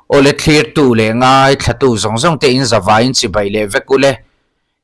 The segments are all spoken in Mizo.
Awle thlirtu leh ngaithlatu zawng zawng te in zavaiin chibai leh vek ule.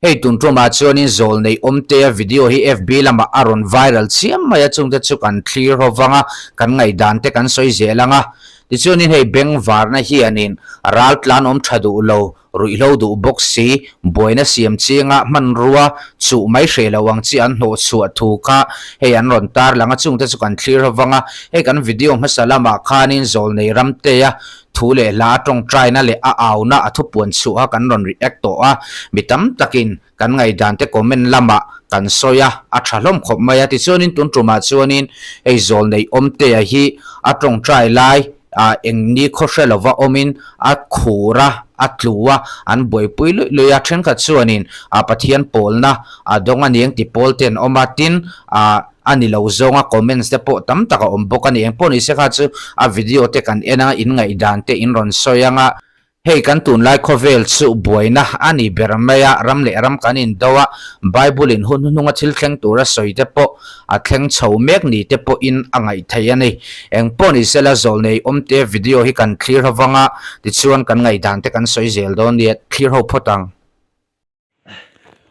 Hei tun tumah chuanin zawl neih awmtea video hi FB lamah a rawn viral chiam mai a, chungte chu kan thlir ho vang a, kan ngaihdan te kan sawi zel ang a. Tichuanin hei bengvarna hianin ral tlan awm tha duh lo, ruihhlo duh bawk si, buaina siam chinga hmanrua chuh mai hreh lo ang chi an hnawh chhuah thu kha hei an rawn tarlang a, chungte chu kan thlir ho vang a. Hei kan video hmasa lamah khanin zawl nei ramtea Thu leh hla a tawngtaina leh a auna a thupuan chhuah a kan rawn react tawh a, mi tam takin kan ngaihdan te comment lamah kan sawi a, a tha hlawm khawp mai a. Tichuanin tun tumah chuanin hei zawl neih awmtea hi a tawngtai lai ah eng ni khaw hre lova awmin a khur a, a tlu a, an buaipui luih luih a. Thenkhat chuanin ah Pathian pawlna a dawng a ni ang ti pawl te an awm a, tin ah A ni lo zawnga comments te pawh tam tak a awm bawk a ni. Engpawh ni se kha chu a video te kan en anga in ngaihdan te in rawn sawi anga hei kan tunlai khawvel chu buaina a ni ber mai a, ram leh ram kan indo a, Bible in hun hnuhnunga thil thleng tura sawi te pawh a thleng chho mek ni te pawhin a ngaih theih a ni. Engpawh ni se la zawlnei awmte video hi kan thlir ho vanga tichuan kan ngaihdan te kan sawi zel dawn nia, thlir ho phawt ang.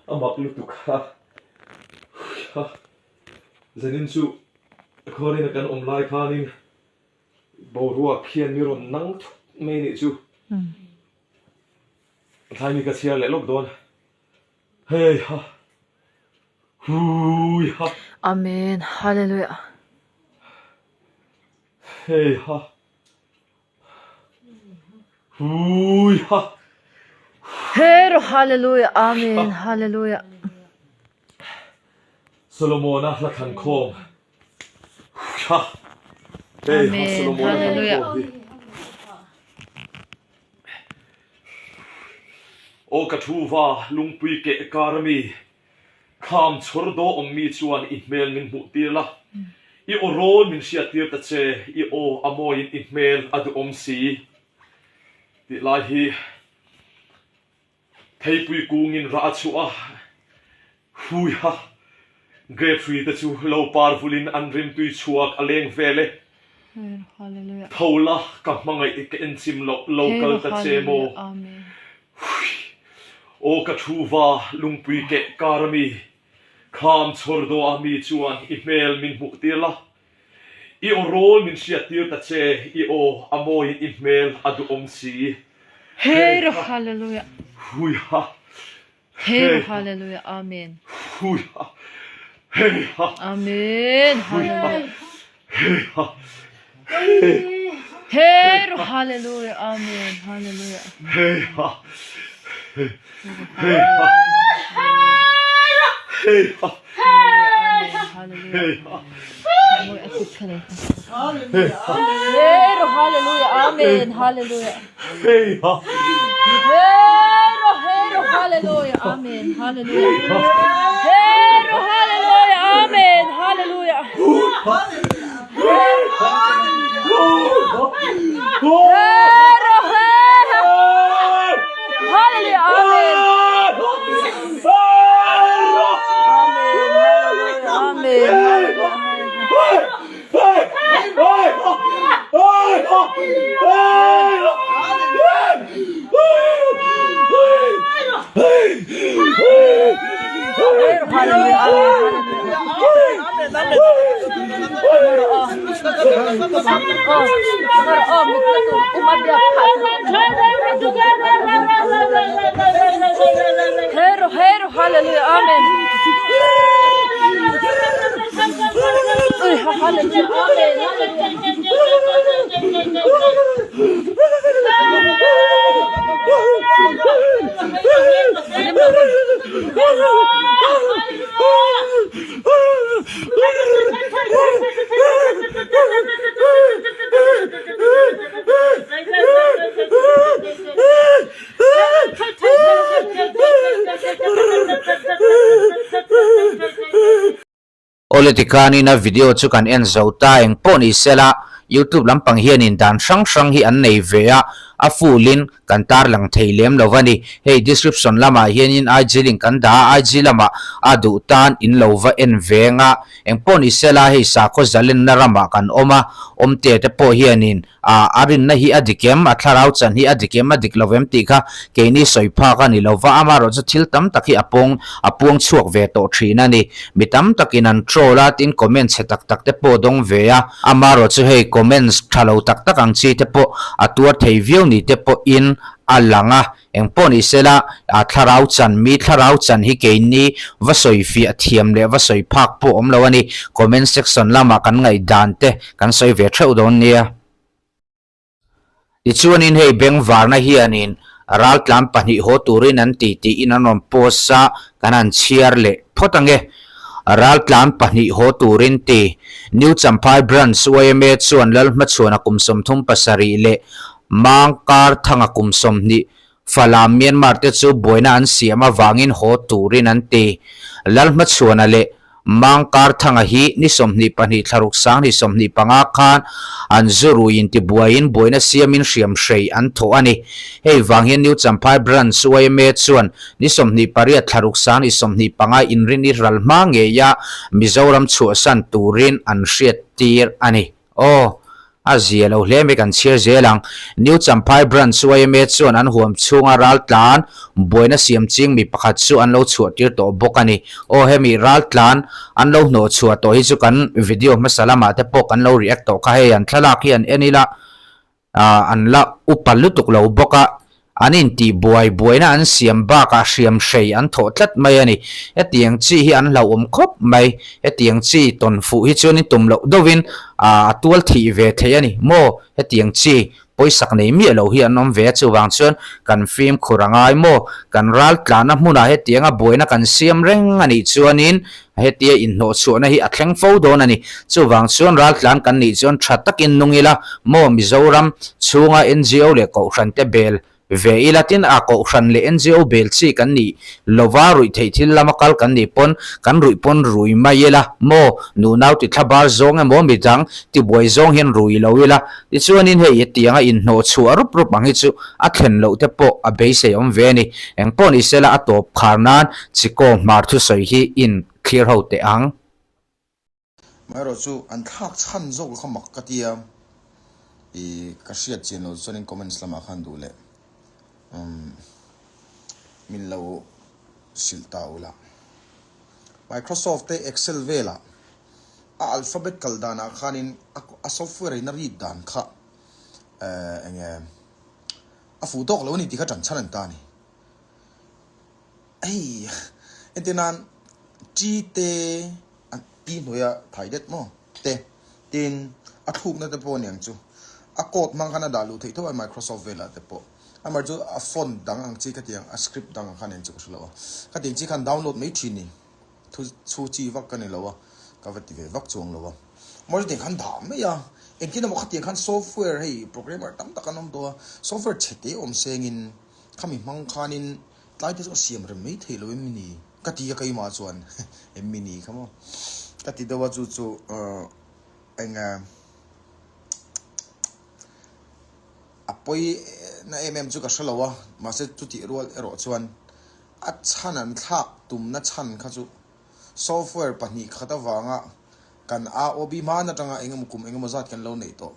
A mak lutuk a, ha zanin chu khuarin a kan awm lai khanin boruak hian mi rawn nang thut mai anih chu thlai mi ka chhiar leh lawk dawn hei ha hui ha. Amen Hallelujah. Hei ha. Hui ha. Hero hallelujah amen hallelujah. Solomona hla thlan khawm. Ha. Hei ha Solomona thlan khawm hi. Aw ka thu va lungpui keh kar ami Kham chhawr daw awm mi chuan i hmel min hmuh tir la, i aw rawl min hriat tir ta che, i aw a mawiin i hmel a duhawm si tih lai hi theipui kungin rah a chhuah a, huiha grape hrui te chu lo par vulin an rimtui chhuak a leng vel e, tho la ka hmangaih ka enchim loh lo kal ta che maw. Hui! Aw ka thu va lungpui keh kar a mi, kham chhawr daw a mi chuan i hmel min hmuh tir la, i aw rawl min hriat tir ta che, i aw a mawiin i hmel a duhawm si. Hei rawh Hallelujah. Hui ha. Hei rawh Hallelujah Amen. Hui ha. Hei ha. Amen Hui ha. Hallelujah. Hei ha. Hei. Hei rawh Hallelujah Amen Hallelujah. Hei ha. Hei ha. Hei ha. Amen Hallelujah. Hei ha. Hei rawh Hallelujah Amen Hallelujah. Hei ha. Hei rawh hei rawh Hallelujah Amen Hallelujah. Hei rawh Hallelujah Amen Hallelujah. Hei rawh hei Hallelujah Amen. Amen Hallelujah Amen Hero hero hallelujah amen Hallelujah amen Awle tikhanin a video chu kan en zo ta eng pawh ni sela YouTube lampang hianin dan hrang hrang hi an nei ve a. A full in kan tarlang thei lem lo a ni. Hei description lamah hianin IG link kan dah a, IG lamah a duh tan in lo va en veng a. Engpawh ni sela hei sakhaw zalenna ramah kan awm a, awmte te pawh hianin a a rinna hi a dik em, a thlarau chan hi a dik em, a dik lo em tih kha keini sawi phak a ni lo va, amaherawh chu thil tam tak hi a pawng a puang chhuak ve tawh thin a ni. Mi tam takin an troll a, tin comment chhe tak tak te pawh dawng ve a, amaherawh chu hei comments tha lo tak tak ang chi te pawh a tuar thei viau ni te pawhin a lang a. Eng pawh ni sela, a thlarau chan, mi thlarau chan hi keini va sawi fiah thiam leh va sawi phak pawh awm lo a ni. Comment section lamah kan ngaihdan te kan sawi ve theuh dawn nia. Tichuanin hei bengvarna hianin raltlan pahnih haw turin an ti tiin an rawn post a, kan han chhiar leh phawt ange. Raltlan pahnih haw turin ti. New Champhai Branch yma chuan Lalhmachhuana kum 37 leh Mangkar Thanga kum 20 Falam Myanmar te chu buaina an siam avangin haw turin an ti. Lalhmachhuana leh Mangkar Thanga hi ni 22 thlaruk sang ni 25 khan an zu ruiin tibuaiin buaina siamin hriam hrei an thawh a ni. Hei vang hian New Champhai Branch yma chuan ni 28 thlaruk sang ni 25 inrin i ral hma ngeia Mizoram chhuahsan turin an hriattir a ni. Aw, a zia lo hle mai kan chhiar zel ang. New Champhai Branch yma chuan an huam chhunga raltlan buaina siam ching mi pakhat chu an lo chhuah tir tawh bawk a ni. Aw, hemi raltlan an lo hnawh chhuah tawh hi chu kan video hmasa lamah te pawh kan lo react tawh kha hei an thlalak hi an en ila. An la upa lutuk lo bawk a, an intih buai buaina an siam bakah hriam hrei an thawh tlat mai a ni. Hetiang chi hi an hlauhawm khawp mai. Hetiang chi tawn fuh hi chuan in tum loh deuhin a tual thih ve thei a ni maw? Hetiang chi pawisak nei miah lo hi an awm ve a, chuvang chuan kan fimkhur a ngai maw? Kan ral tlahna hmunah hetianga buaina kan siam reng a nih chuanin Hetia inhnawhchhuahna hi a thleng fo dawn a ni. Chuvang chuan raltlan kan nih chuan tha takin nung ila maw Mizoram chhunga NGO leh Kohhran te bel ve ila tin a Kohhran leh NGO bel chi kan nih lova ruih theih thil lama kal kan nih pawn kan ruih pawn rui mai ila maw nunau ti thlabar zawng emaw midang tibuai zawng hian rui lo ila Tichuanin hei hetianga inhnawhchhuah rup rup ang hi chu a thlen loh te pawh a beisei awm ve a ni. Engpawh ni sela a tawp khar nan Chikaw hmar thusawi hi in thlir ho teh ang. Amaherawh chu an thlak chhan zawk kha mak ka tia i ka hriat chian lo chuanin comments lamah khan duh leh umm min lo hrilh ta ula. Microsoft te Excel velah A alphabet kal danah khanin a software in a read dan kha eng nge a fuh tawk lo a ni tih kha ṭan chhan an ta a ni. Hei entir nan T te a T hnuaia thai det maw te tin a thlukna te pawh a niang chu a code hmang khan a dah luh theih tho a Microsoft velah te pawh amaherawhchu chu a font dang ang chi khatiang a script dang ang khan eng chu ka hre lo a khatiang chi khan download mai ṭhin ni. Thu chhu chi vak ka ni lo a, ka va ti ve vak chuang lo a. Mahse tiang khan dah mai a, engtin emaw khatiang khan software hei programmer tam tak an awm tawh a, software chhe te awm sengin khami hmang khanin tlai te chu a siam rem mai theih lo em ni ka ti a keimah chuan em mi ni kha maw ka ti deuh a chu chu eng a pawi na em em chu ka hre lo a mahse chutih rual erawh chuan A chhan an thlak tumna chhan kha chu software pahnih khat avanga kan AOB hman atanga engemaw kum engemaw zat kan lo neih tawh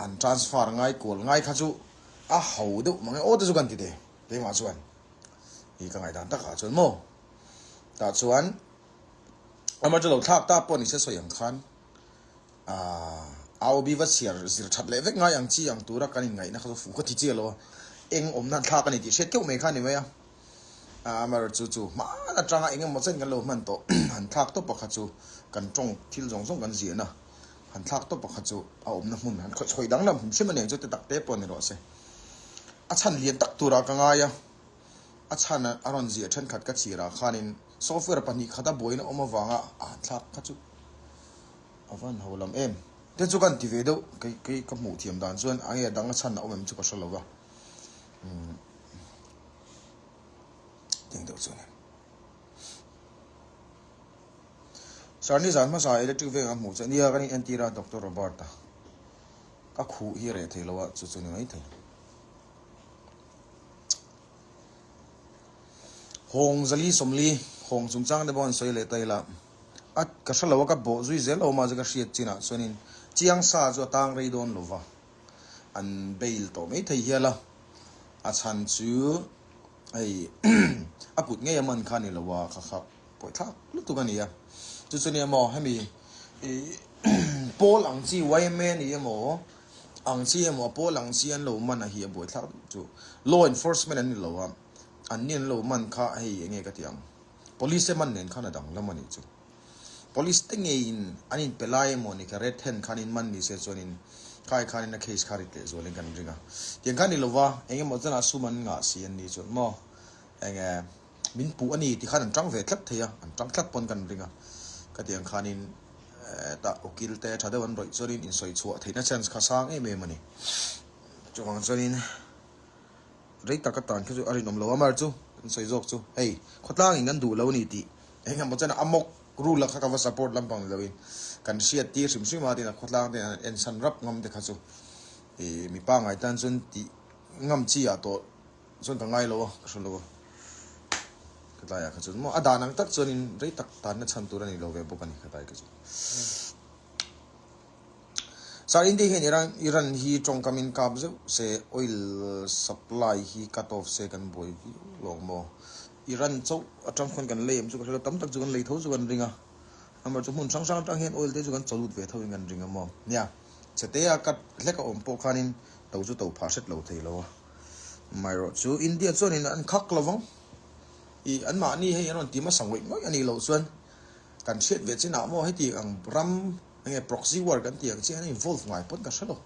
han transfer ngai kual ngai kha chu a ho deuh mang e aw te chu kan ti thei keimah chuan i ka ngaihdan takah chuan maw tah chuan amah chu lo thlak ta pawh ni se sawi ang khan AOB va chhiar zir that leh vek ngai ang chi ang tura kan inngaihna kha chu fuh ka ti chiah lo a, eng awmna thlak a ni tih hriat keuh mai kha a ni mai a, amaherawh chu chu hman atanga eng emaw chen kan lo hman tawh han thlak tawp pakhat chu kan tawng thil zawng zawng kan ziahna han thlak tawp pakhat chu a awmna hmun han khawih chhawi danglam hrim hrim a ni ang chu te tak te pawh ni rawh se. A chhan lian tak turah ka ngai a, a chhan a rawn ziah thenkhat ka chhirah khanin software pahnih khata buaina awm avanga a han thlak kha chu A van ho lam em. Te chu kan ti ve deuh kei kei ka hmuh thiam dan chuan a nge dang a chhan a awm em chu ka hre lo va umm tiang deuh chu a ni. Sir nizan hmasa electric veng a hmuh che nia kan in entir a Doctor Robert a. Ka khuh hi reh thei lo a, chu chu ni mai thei. Hawng zali sawmli, hawng chungchang te pawh an sawi leh ta ila, a ka hre lo a, ka bawh zui zel lo mahse ka hriat chinah chuanin chiang sa chu a tang rei dawn lo va, an bail tawh mai thei hial a, a chhan chu hei a kut ngei a man kha a ni lo a, kha kha pawi thlak lutuk a ni a, chu chu nia maw hemi ih pawl ang chi yma ni emaw ang chi emaw a pawl ang chi an lo man a hi a buai thlak duh chu law enforcement an ni lo a an ni an lo man kha hei enge ka ti ang police te man nen khan a danglam a nih chu police te ngeiin an in pe lai emaw ni kha red hand khan in man ni se chuanin khai khanin a case kha rit leh zualin kan ring a tiang kha ni lova engemaw chuan a sum an ngah si an ni chuan maw enge min puh a ni ti khan an tang ve tlat thei a an tang tlat pawn kan ring a ka tiang khanin tah ukil te tha deuh an rawih chuanin insawi chhuah theihna chance kha sang em em a ni. Chuvang chuanin rei tak atan kha chu a rinawm lo a mar chu kan sawi zawk chu hei khawtlangin kan duh lo a ni tih eng emaw chuan a mock rule a kha ka va support lampang ni loin kan hriat tir hrim hrim a tin a khawtlang ten an ensan rap ngam te kha chu ih mi pangngai tan chuan tih ngam chi ah tawh Chuan ka ngai lo a, ka hre lo a. Ka tlaiah kha chuan maw a dan ang tak chuanin rei tak tanna chhan tur a ni lo ve bawk a ni ka tlai kha chu. Sir India hian Iran Iran hi tawngkamin kap zeuh se oil supply hi cut off se kan buai viau lawng maw. Iran chauh atang khawn kan lei em chu ka hre lo tam tak chu kan lei tho chu kan ring a. Amah chu hmun hrang hrang atang hian oil te chu kan chawlut ve tho in kan ring a maw. Nia chhetea cut hlek a awm pawh khanin to chu to phah hret lo thei lo a. Amaherawh chu India chuanin an khak lo vang. Ih an mahni hei an rawn ti hmasa ngawih ngawih a nih loh chuan kan hriat ve chinah maw heti ang ram enge proxy war kan tih ang chi an involve ngai pawn ka hre lo.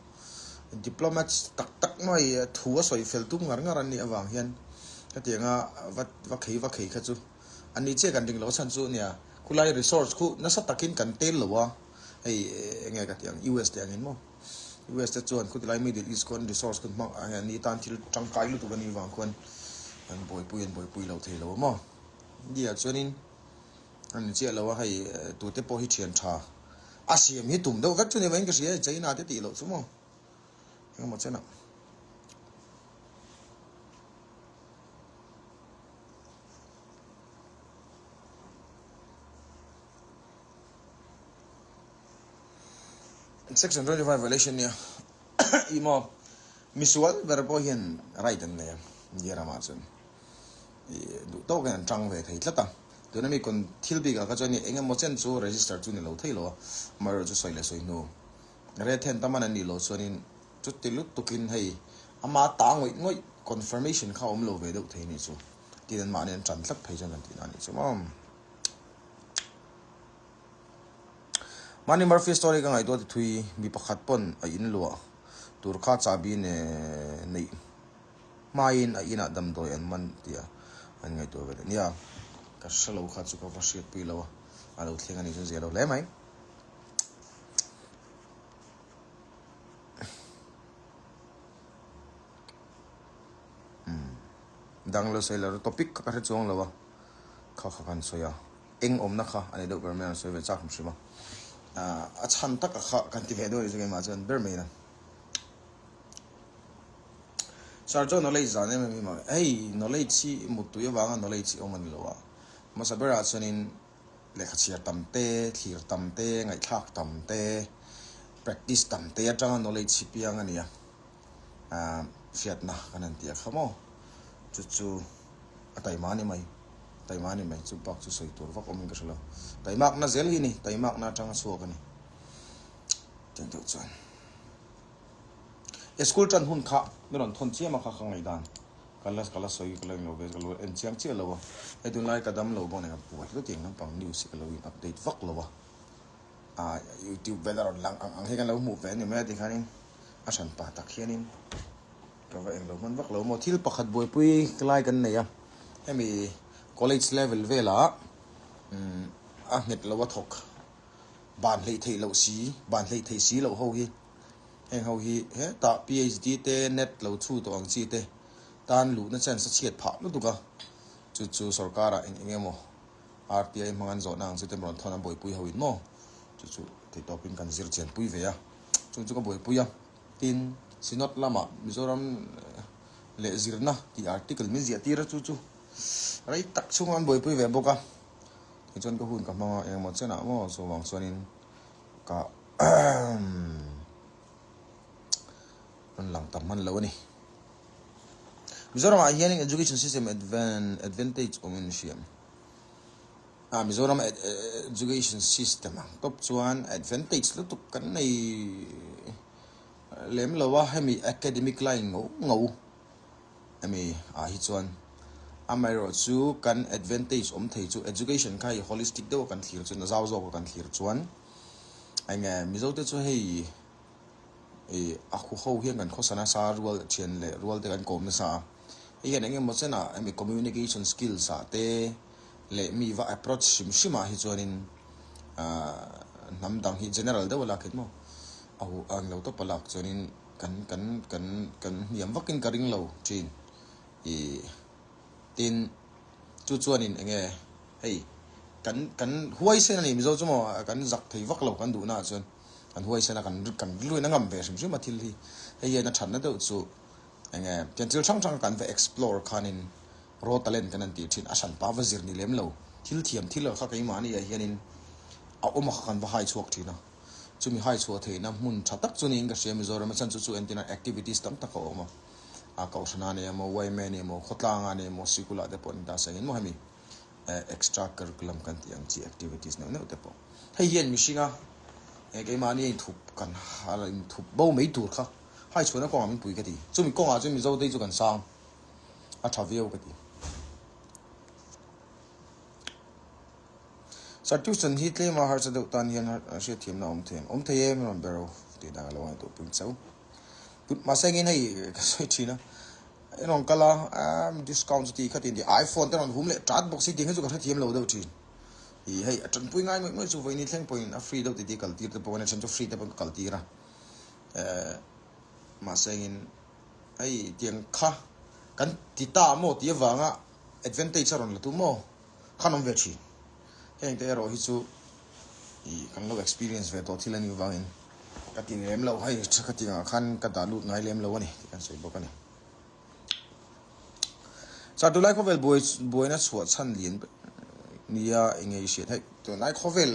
Diplomats tak tak mai thu a sawi fel tum ngar ngar an nih avang hian hetianga va va khei va khei kha chu an ni chiah kan ring lo chhan chu nia khulai resource khu nasa takin kan tel lo a hei enge ka tih ang US te angin maw. US te chuan khutilai Middle East khuan resource khuan hmang ah hian ni tan thil tangkai lutuk a nih vang khuan an buaipui an buaipui lo thei lo a maw. India chuanin an ni chiah lo a hei tute pawh hi thian tha a siam hi tum deuh vek chu ni maiin ka hria hei China te tih loh chu maw engemaw chen ah. Section 25 violation nia i maw misual ber pawh hian right an nei a India ramah chuan i duh tawkin an tang ve thei tlat a tuna mi kawn thil bikah kha chuan eng emaw chen chu register chu ni lo thei lo a amaherawh chu sawi leh sawi hnu red hand taman an nih loh chuanin chuti lutukin hei ama ta ngawih ngawih confirmation kha a awm lo ve deuh thei a nih chu tin an mahni an tan tlat phei chuan kan tihna a nih chu maw. Mahni Murphy story ka ngaihtuah ti thui mi pakhat pawn a in luah tur kha chahbi ne neih hmain a inah damdawi an man tia an ngaihtuah ve leh nia ka hre lo kha chu ka va hriatpui lo a a lo thleng a nih chu zia lo hle mai. Umm dang lo sawi lo topic kha ka hre chuang lo a kha kha kan sawi a. Eng awmna kha a ni deuh ber mai a, an sawi ve chak hrim hrim a. A chhan taka kha kan ti ve deuh a nih chu keimah chuan ber mai a. Sir chuan knowledge zan em em hi maw? Hei knowledge hi muttui avanga knowledge hi awm a ni lo a. Hmasa berah chuanin lehkha chhiar tam te, thlir tam te, ngaihthlak tam te, practice tam te atanga knowledge hi piang a ni a. Hriatna kan han tih a kha maw? Chu chu a taima a ni mai. Taima a ni mai. Chu bak chu sawi tur vak awmin ka hre lo. Taimakna zel hi a ni. Taimakna atanga chhuak a ni. Tiang deuh chuan. E school tan hun kha mi rawn thawn chiam a kha ka ngaihdan. Ka la ka la sawi ka la englo ve ka lo en chiang chiah lo a. Hei tunlai ka dam lo bawk nen ka buai hlut tiang lampang news hi ka lo in update vak lo a. Ah youtube vel a rawn lang ang ang hi kan lo hmuh ve a ni mai a tikhanin a hran pa tak hianin ka va englo hman vak lo maw thil pakhat buaipui lai kan nei a hemi college level velah umm a nghet lo a thawk ban hleih theih loh si ban hleih theih si loh ho hi heng ho hi hetah phd te net lo chhu tawh ang chi te tan luhna chance a chhiat phah lutuk a chu chu sorkar ah eng eng emaw. RTI hmang an zawhna ang chu te rawn thawn an buaipui ho in maw? Chu chu theihtawpin kan zir chianpui ve a, chung chu ka buaipui a. Tin, Synod lamah Mizoram leh zirna tih article min ziah tir a chu chu rei tak chhunga an buaipui ve bawk a. Tichuan ka hun ka hmang a, engemaw chenah maw chuvang chuanin ka rawn lang tam hman lo a ni. Mizoramah hianin education system advantage awmin hriam. A Mizoram education system ang tawp chuan advantage lutuk kan nei lem lo a, hemi academic line ngau ngau hemi ah hi chuan amaherawh chu kan advantage awm thei chu education kha hei holistic deuh a kan thlir chuan a zau zawk a kan thlir chuan eng nge Mizo te chu hei ih a huho hian kan khawsa nasa rual thian leh rual te kan kawm nasa a hei hian eng emaw chenah hemi communication skills ah te. leh mi va approach hrim hrim ah hi chuanin ahh hnam dang hi general deuh a lak in maw a huh ang lo tawp a lak chuanin kan kan kan kan hniam vakin ka ring lo thin ih tin chu chuanin eng nge hei kan kan huaisen a ni mizo chu maw kan zak thei vak lo kan duhna ah chuan kan huaisen a kan kan rilruin a ngam ve hrim hrim a thil hi hei hian a thatna deuh chu eng nge tiang thil hrang hrang kan va explore khanin. Raw talent kan han tih thin, a hran pa va zir ni lem lo, thil thiam thil kha keimahni ah hianin a awm a kha kan va hai chhuak thin a, chumi hai chhuah theihna hmun tha tak chu niin ka hria Mizoram a chhan chu chu entirna activities tam tak a awm a, a kohhran a ni emaw, yma ni emaw, khawtlang a ni emaw, sikul ah te pawh an ta seng in maw hemi extra curriculum kan tih ang chi activities neuh neuh te pawh hei hian mihringa keimahni a inthup kan inthup bo mai tur kha hai chhuahna kawngah min pui ka ti, chumi kawngah chuan Mizo te hi chu kan sang. a tha viau ka ti. Sir tuition hi tlema harsa deuh tan hian hriatthiamna a awm thei ang. Awm thei e min rawn ber o tih dan ka lo ngaihtuah pui chauh. Mahse engin hei ka sawi thin a, i rawn kal a discount chu ti kha ti iPhone te rawn hum leh chat bawk si tih hi chu ka hrethiam lo deuh thin. Ih hei a tanpui ngai ngawih ngawih chu vawiin thleng pawhin a free deuh titi kal tir te pawh a then chu free te pawhin ka kal tir a. Mahse engin Hei tiang kha kan ti ta maw tih avanga advantage a rawn la tu maw khan awm ve thin. Heng te erawh hi chu ih kan lo experience ve tawh thil a nih vangin ka ti lem lo hei ka ti angah khan ka dah lut ngai lem lo a ni tih kan sawi bawk a ni. Char tunlai khawvel buai buaina chhuah chhan lian ber nia eng nge i hriat hei tunlai khawvel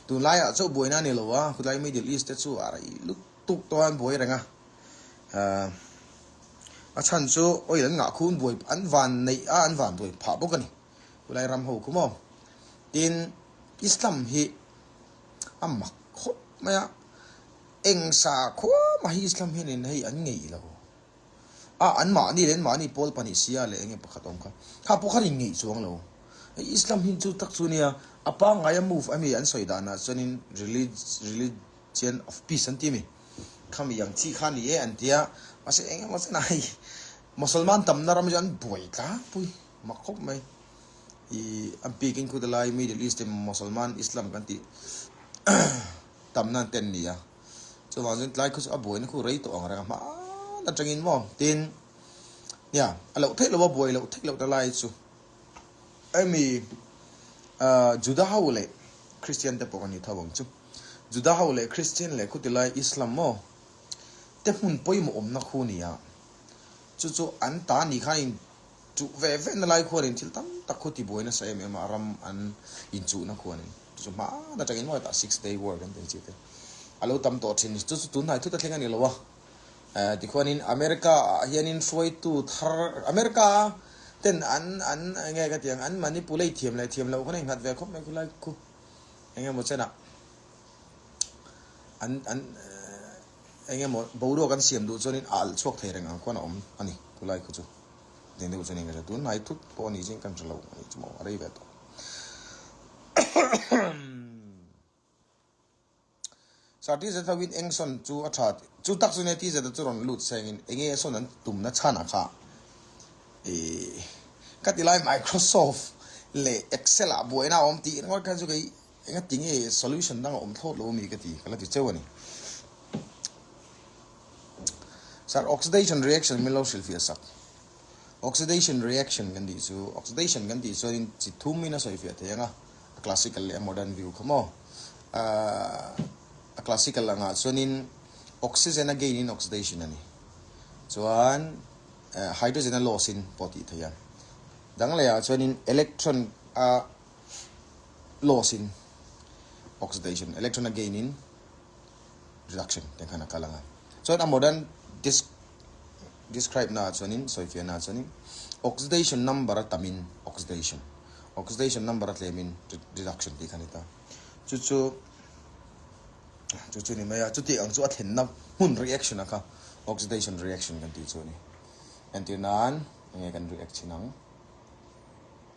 tunlaiah chauh buaina a ni lo a khawtlai middle east te chu a rei lutuk tawh a an buai reng a. Ahh a chhan chu oil an ngah khu an buai an van neih a an van buai phah bawk a ni khulai ram ho khu maw tin Islam hi a mak khawp mai a eng sa khuam ah hi Islam hian in hei an ngeih lo a an mahni leh an mahni pawl pahnih sia leh eng nge pakhat awm kha kha pawh khan in ngeih chuang lo hei Islam hi chu tak chu nia a pangngai a move a mi an sawi danah chuanin relig Chian of peace an ti a mi? Khami ang chi kha ni e an ti a, mahse eng emaw chen ah hei Mosolman tamna ram hi chu an buai tlangpui mak khawp mai. Ih a bikin khu te lai Middle East te Mosolman Islam kan tih tamna an ten ni a, chuvang chuan tlai khu chu a buaina khu rei tawh ang reng a hmaan atangin maw tin nia a loh theih loh a buai loh theih loh ta lai chu. Hemi Juda ho leh Christian te pawh kan ni tho ang chu. Juda ho leh Christian leh khuti lai Islam maw te hmun pawimawh awmna khu ni a. Chu chu an ta ni khan in chuh ve ve na lai khuanin thil tam tak khu tibuai nasa em em a ram an inchuhna khuanin. Chu chu hmaan atangin maw hetah six day war kan tih ang chi te a lo tam tawh thin. Chu chu tunhnai thut a thleng a ni lo a. Tikhuanin America ah hianin hruaitu thar America ten an an eng nge ka tih ang an manipulate thiam leh thiam loh khan a innghat ve khawp mai khulai khu eng emaw chenah an an eng emaw boruak an siam duh chuanin a alh chhuak thei reng ang khuan a awm a ni khulai khu chu deng deuh chuanin ka hria tunhnai thut pawh a ni zing kan hre lo a nih chu maw a rei ve tawh. Sir TZ ho in eng sawn chu a tha tih chu tak chu nia TZ a chu rawn lut seng in enge a sawn an tum na chhan ah kha ih ka ti lai Microsoft leh Excel ah buaina a awm tih ringawt khan chu kei enga ti nge solution dang a awm thlawt lo ami ka ti ka la ti cheu a ni. Sir oxidation reaction min lo hrilhfiah sak oxidation reaction kan tih chu oxidation kan tih chuan in chi thum in a sawifiah thei ang a. a classical leh a modern view kha maw a classical angah chuanin Oxygen a gain in oxidation a ni. Chuan hydrogen a loss in pawh tih theih a. Dang leh ah chuanin electron a loss in oxidation, electron a gain in reduction tih khan a kal ang a. Chuan a modern describe na ah chuanin sawifiah na ah chuanin oxidation number a tam in oxidation, oxidation number a tlem in reduction tih kha a ni ta. Chu chu. Chu chu ni mai a, chuti ang chu a thlenna hmun reaction a kha oxidation reaction kan tih chu a ni. Entir nan enge kan react chin ang?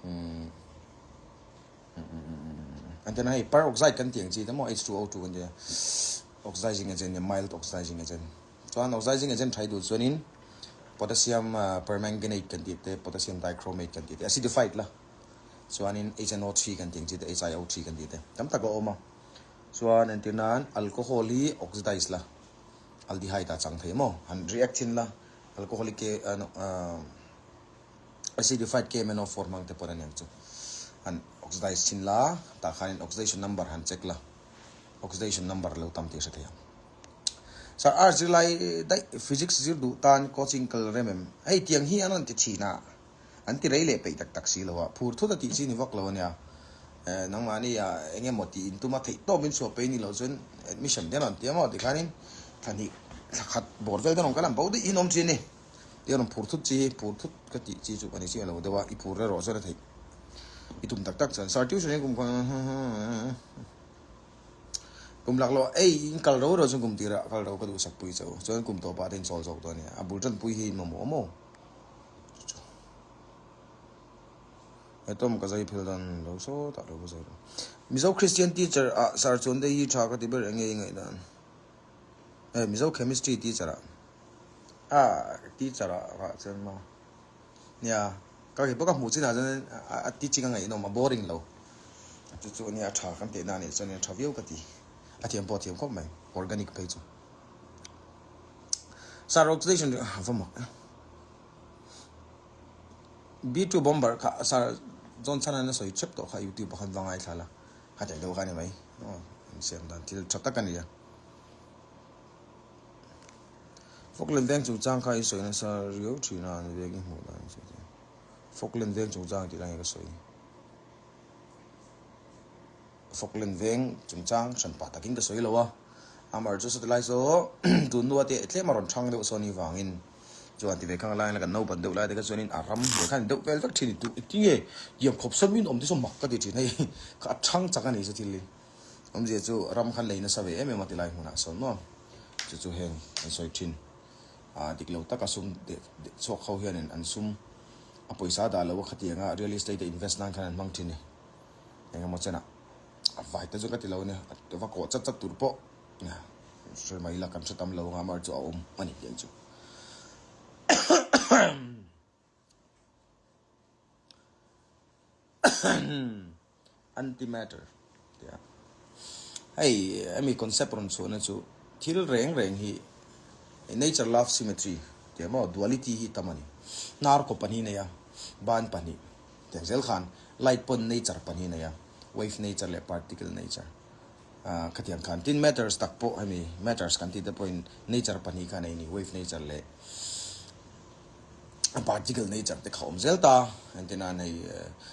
Umm Entir nan hei peroxide kan tih ang chi te maw H2O2 kan tih a, oxidizing agent nia mild oxidizing agent. Chuan oxidizing agent tha i duh chuanin potassium permanganate kan tih te, potassium dichromate kan tih te, acidified la chuanin HNO3 kan tih ang chi te, HIO3 kan tih te tam tak a awm a. Chuan entir nan alcohol hi oxidize la, aldehyde ah chang thei maw? Han react thin la, alcohol hi K acidified KMnO4 hmang te pawh a niang chu. Han oxidize thin la, tah khanin oxidation number han check la, oxidation number lo tam tih a hre thei ang. Sir, arts zirlai daih physics zir duh tan coaching kal rem em? Hei tiang hi an rawn ti thin a. An ti rei leh peih tak tak si lo a, phur thut a tih chi ni vak lo a nia. Nangmahni ah eng emaw tih in tum a theih tawp in chhuah peih ni loh chuan admission te an rawn ti a maw tikhanin thla hnih thla khat bawr vel te an rawn kal a, bo daih hi an awm thin a ni. Ti a rawn phur thut chi hi phur thut ka tih chi chu ka ni chiah lo deuh a, i phur erawh chuan a theih i tum tak tak chuan. Sir tuition hi kum kum lak loh ei in kal ro ro chuan kum tirah kal ro ka duhsak pui chauh chuan kum tawpah te in chawl zawk dawn a nia, a bul tanpui hi in mamawh maw? Hetom ka zai phel dan lo sawtah lo va zai lo. Mizo Christian teacher ah sir chuan dei hi tha ka ti ber enge i ngaih dan? Eh Mizo chemistry teacher ah ah teacher ah kah chuan maw nia ka kei pawh ka hmuh chinah chuan a teaching a ngaihnawm a boring lo chu chu ania a tha kan teh na anih chuan a tha viau ka ti a thiam pawh a thiam khawp mai organic phei chu. Sir oxidation va mak e. B2 bomber kha Sir John Chhan-a'n a sawi hrep tawh kha YouTube ah khan va ngaithla la, kha tiang deuh kha a ni mai. Aw, insiam dan thil tha tak a ni a. Falkland veng chungchang kha i sawi nasa riau thin a, an veng i hmuh dan i sawi thin. Falkland veng chungchang tih lai nge ka sawi. Falkland veng chungchang hran pah takin ka sawi lo a, Amar chu satilai chu tun hnua te tlem a rawn thang deuh sawn avangin chuan ti ve khang lai kan naupan deuh lai te kha chuanin a ram hmuh khan deuh vel vek thin tu tinge tiang khawp sawn min awm te chu mak ka ti thin hei kha a thang chak a ni chu thil hi awmzia chu ram khan lei nasa ve em em a tilai hmunah sawn maw chu chu heng an sawi thin a dik lo taka sum chhuak ho hianin an sum a pawisa dah lo a khatianga real estate a invest nan khan an hmang thin ni. Eng emaw chenah a vai te chu ka ti lo ania, a va kawh chat chat tur pawh hre mai ila kan hre tam lo anga amaherawhchu chu a awm a ni tih ang chu. Antimatter tih a hei hemi concept rawn chhuahna chu thil reng reng hi nature love symmetry tih a maw duality hi tam a ni. Hnar kaw pahnih nei a, ban pahnih. Tiang zel khan light pawn nature pahnih a nei a, wave nature leh particle nature. Ahh khatiang khan tin matters tak pawh hemi matters kan tih te pawhin nature pahnih kha a nei a ni, wave nature leh particle nature te kha a awm zel ta. Entirna hei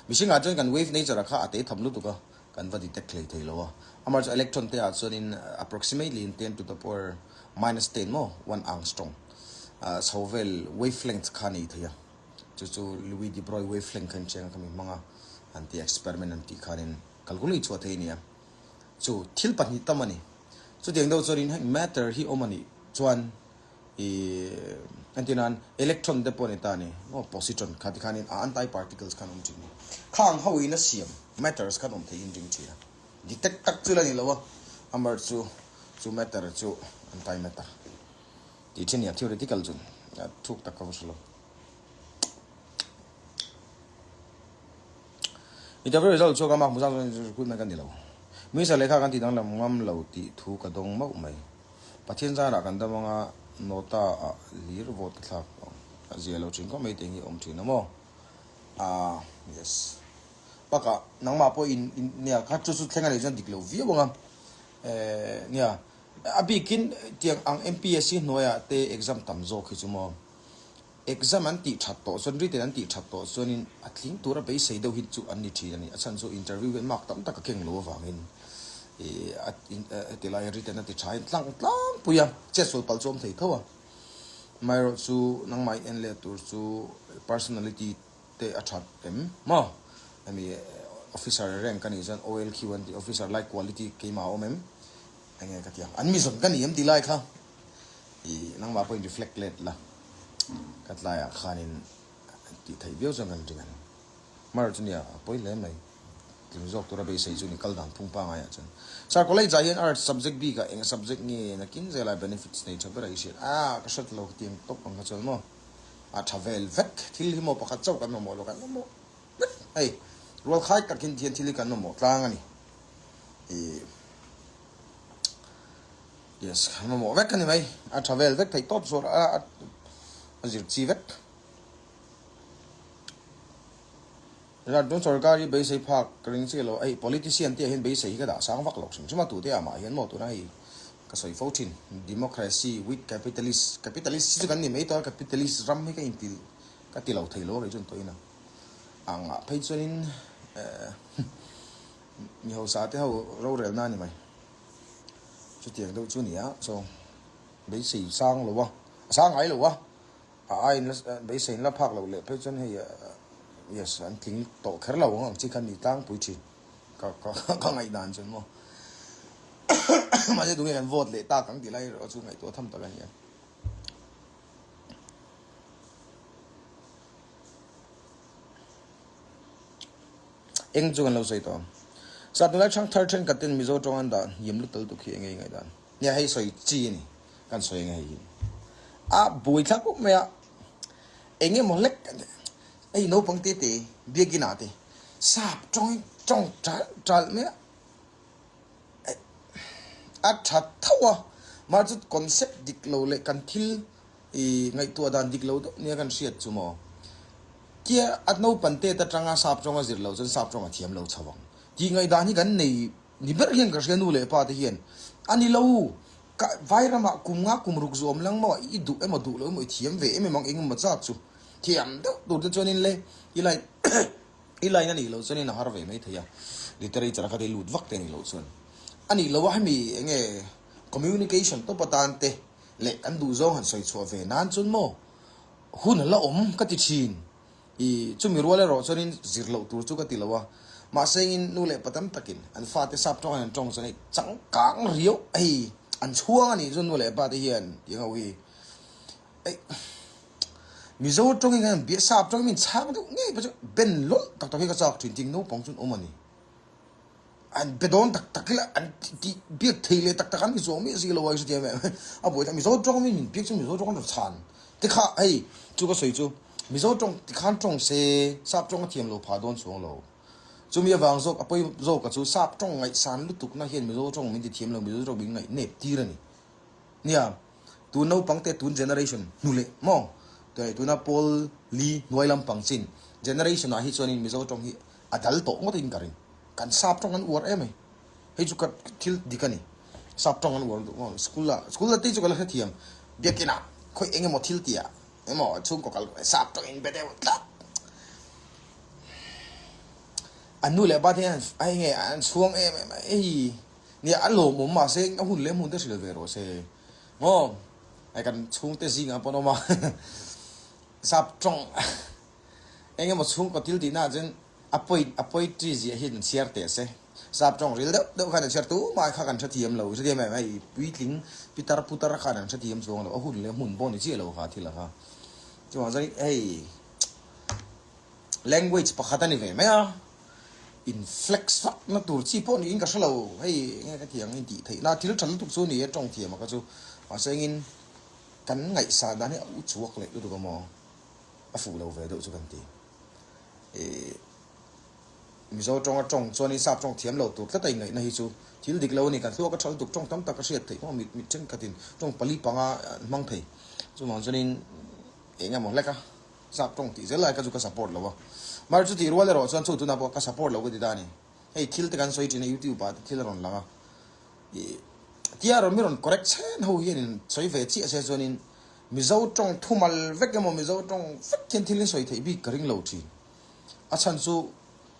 mihringah chuan kan wave nature ah kha a te tham lutuk a, kan va detect hlei thei lo a. Amaherawhchu electron te ah chuanin approximately in ten to the power minus 10 maw one angstrom chho vel wavelength kha a nei thei a. Chu chu Louis de Broglie wavelength kha incheng a kha mi hmang a, an ti experiment an tih khanin calculate chhuah thei a ni a. Chu thil pahnih tam a ni. Chutiang deuh chuanin heng matter hi awm a nih chuan ih entir nan electron te pawh a ni ta a ni maw positron kha tikhanin a anti particles khan awm thin a ni. Khang ho in a siam matters khan awm theihin ring thin a. Detect tak chu la ni lo a, amar chu chu matter chu anti matter tih thin a ni a theoretical chu thuk tak ka va hre lo. Interview result chu ka mark hmu zang chuan recruitment ka ni lo. Minister lehkha kan tih danglam ngam lo tih thu ka dawng mauh mai. Pathian zarah kan dam anga nota ah hlir vote ka thlak a zia lo thin khawp mai tih hi a awm thin a maw? Ah yes. Bakah nangmah pawh in nia kha chu chu thleng a nih chuan dik lo viau anga eh nia. A bikin tiang ang MPSC hnuaiah te exam tam zawk hi chu maw exam an tih that tawh chuan written an tih that tawh chuanin a tling tura beisei deuh hi chu an ni thin a ni. A chhan chu interview hian mark tam tak a keng lo avangin ih a heti laia written a ti tha in tlang tlangpui a, chetsual palh chu a awm thei tho a. Amaherawhchu nangmah in en let tur chu personality te a that em maw? Hemi officer rank a nih chuan OLQ an tih officer like quality keimah a awm em? Enge ka ti ang an mi zawn ka ni em tih lai kha ih nangmah pawhin reflect let la ka tlaiah khanin tih theih viau chuan kan ring ang. Amaherawhchu nia a pawi hle mai. Tling zawk tura beisei chu ni kal dan phung pangaiah chuan. Sir, college ah hian arts subject bikah eng subject nge nakin zela benefits nei tha ber a i hriat? Ah, ka hret lo ka ti ang tawp ang kha chuan maw. A tha vel vek, thil hi maw pakhat chauh kan mamawh lo, kan mamawh vek. Hei, rual khai takin hian thil hi kan mamawh tlang a ni. Ih, yes, kan mamawh vek a ni mai. A tha vel vek theih tawp zawr a, a zir chi vek. Rat tun sorkar hi beisei phak ka ring chiah lo. Hei politician te ah hian beisei hi ka dah sang vak lo hrim hrim a, tute ah mah hian maw tuna hei ka sawi fo thin. Democracy with capitalist, capitalist hi chu kan ni mai tawh a, capitalist ram hi ka inti ka ti lo thei lo a kei chuan tawhin a. Ang ah phei chuanin eh mi hausa te ho rorelna a ni mai. Chutiang deuh chu a ni a, so beisei sang lo a, a sang ngai lo a. A aiin la beiseiin la phak loh leh phei chuan hei yes an tling tawh kher lo ang ang chi kha ni tlangpui thin ka ka ka ngaihdan chuan maw mahse tunge kan vote leh tak ang tih lai erawh chu ngaihtuah tham tak a ni a. Eng chu kan lo sawi tawh ang. Sa tunlai thangthar thenkhat ten Mizo tawng an dah hniam lutal tuk hi enge i ngaihdan? Nia hei sawi chi a ni, kan sawi enge hei hi. A buai thlak khawp mai a, eng emaw hlek hei naupang te te biakina te sap tawng tawng ṭalh ṭalh mai a, a ṭha tho a, mahse chu concept dik lo leh kan thil ih ngaihtuah dan dik lo deuh nia kan hriat chu maw. Tia a naupang tet aṭanga sap tawnga zir loh chuan sap tawng a thiam lo chho ang tih ngaihdan hi kan nei Ni ber hian ka hria nu leh pa te hian a ni lo, ka vai ramah kum nga kum ruk zu awm lang maw i duh emaw duh lo emaw i thiam ve em em ang eng emaw chak chu thiam deuh tur te chuanin le i line i line a nih loh chuanin a har ve mai thei a, literature a kha te lut vak te a nih loh chuan a nih loh a hemi eng nge communication tawp atan te leh kan duh zawng han sawi chhuah ve nan chuan maw hun a la awm ka ti thin. I chumi rual erawh chuanin zir loh tur chu ka ti lo a, mahse engin nu leh pa tam takin an fate sap tawngin an tawng chuan hei changkang riau hei an chhuang a nih chu nu leh pa te hian tih ang ho hi ei Mizo tawngin kan bia sap tawngin min chhang deuh ngei pawh chu ben lawlh tak tak hi ka chak thin tih naupang chuan awm a ni. An be dawn tak tak ila an tih biak thei leh tak tak an ni chuang miah si lo a hre thiam em a buai ta Mizo tawng mi min biak chu Mizo tawng an rawn chhan te kha hei chu ka sawi chu Mizo tawng ti khan tawng se sap tawng a thiam lo phah dawn chuang lo chumi avang zawk a pawi zawk a chu sap tawng ngaihsan lutuk na hian Mizo tawng min ti thiam lo Mizo tawng min ngaih nep tir a ni nia tun naupang te tun generation hnu leh maw tuna pawl li hnuai lampang chin generation ah hi chuanin Mizo tawng hi A dal tawh ngawt in ka ring. Kan sap tawng an uar em ai. Hei chu ka thil dik a ni. Sap tawng an uar duh ngawt. School ah, school ah te chu ka la hrethiam. Biakin ah khawi eng emaw thil tih ah emaw chhungkaw kal sap tawng in be deuh tlat. An nu leh pa te hian a enge an chhuang em em a. Hei nia a lawmawm mahse a hun leh hmun te hrilh ve rawh se. Maw hei kan chhungte zingah pawh an awm a. Sap tawng. Eng emaw chhungkaw thil tihna ah chuan a pawi a poetry ziah hi an chhiar teh se. Sap tawng ril deuh deuh khan an chhiar tumah kha kan hrethiam lo. Hrethiam em hei puitling pitar putar khan an hrethiam chuang lo. A hun leh hmun pawh ni chiah lo kha thil a kha. Chuvang chuan hei language pakhat a ni ve mai a. In flex vak na tur chi pawh niin ka hre lo. Hei enge ka tih ang in tih theih na thil tha lutuk chu ni e tawng thiam a kha chu. Mahse engin kan ngaihsan dan hi a uchuak leh lutuk a maw. A fuh lo ve deuh chu kan ti. Ih Mizo tawnga tawng chuanin sap tawng thiam lo tur tlat a ingaihna hi chu thil dik lo a ni. Kan thluak a tha lutuk tawng tam tak a hriat theih pawh mit mit thenkhatin tawng pali panga an hmang thei. Chuvang chuanin eng emaw hlek a sap tawng tih zel lai kha chu ka support lo a. Mar chu tih rual erawh chuan chu tunah pawh ka support lo ka ti ta a ni. Hei thil te kan sawi thin a YouTube ah te thil a rawn lang a. Ih. Tia rawn mi rawn correct chhen ho hianin sawi ve chiah se chuanin Mizo tawng thumal vek emaw Mizo tawng vek hian thil in sawi theih bik ka ring lo thin. A chhan chu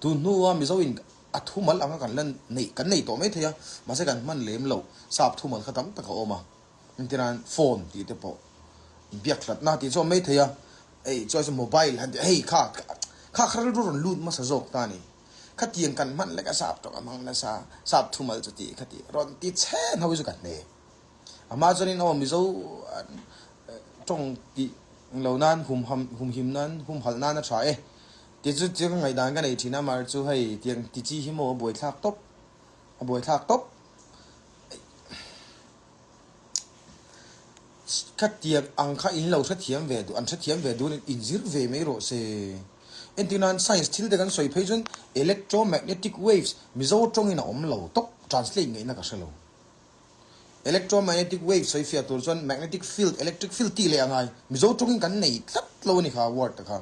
tun hnua Mizo in a thumal anga kan la neih kan nei tawh mai thei a, mahse kan hman lem loh sap thumal kha tam tak a awm a. Engtinan phone tih te pawh biak hlatna tih chu a awm mai thei a, hei chuan chu mobile han tih hei kha kha kha rilru rawn lut hmasa zawk ta a ni. Khatiang kan hman lek a sap tawng a hmang nasa, sap thumal chu tih kha tih rawn ti chhen ho hi chu ka hne. Amah chuanin aw Mizo tawng tih lo nan humham humhim nan humhalh nan a tha e tih chu chiang ngaihdan ka nei thin a mar chu hei tiang ti chi hi maw a buaithlak tawp a buaithlak tawp. Khatiang ang kha in lo hrethiam ve duh, an hrethiam ve duh in zir ve mai rawh se. Entir nan science thil te kan sawi phei chuan electromagnetic waves Mizo tawngin a awm lo tawp, translate ngaihna ka hre lo. Electromagnetic waves sawi fiah tur chuan magnetic field, electric field tih leh a ngai. Mizo tawngin kan nei tlat lo a ni kha word te kha.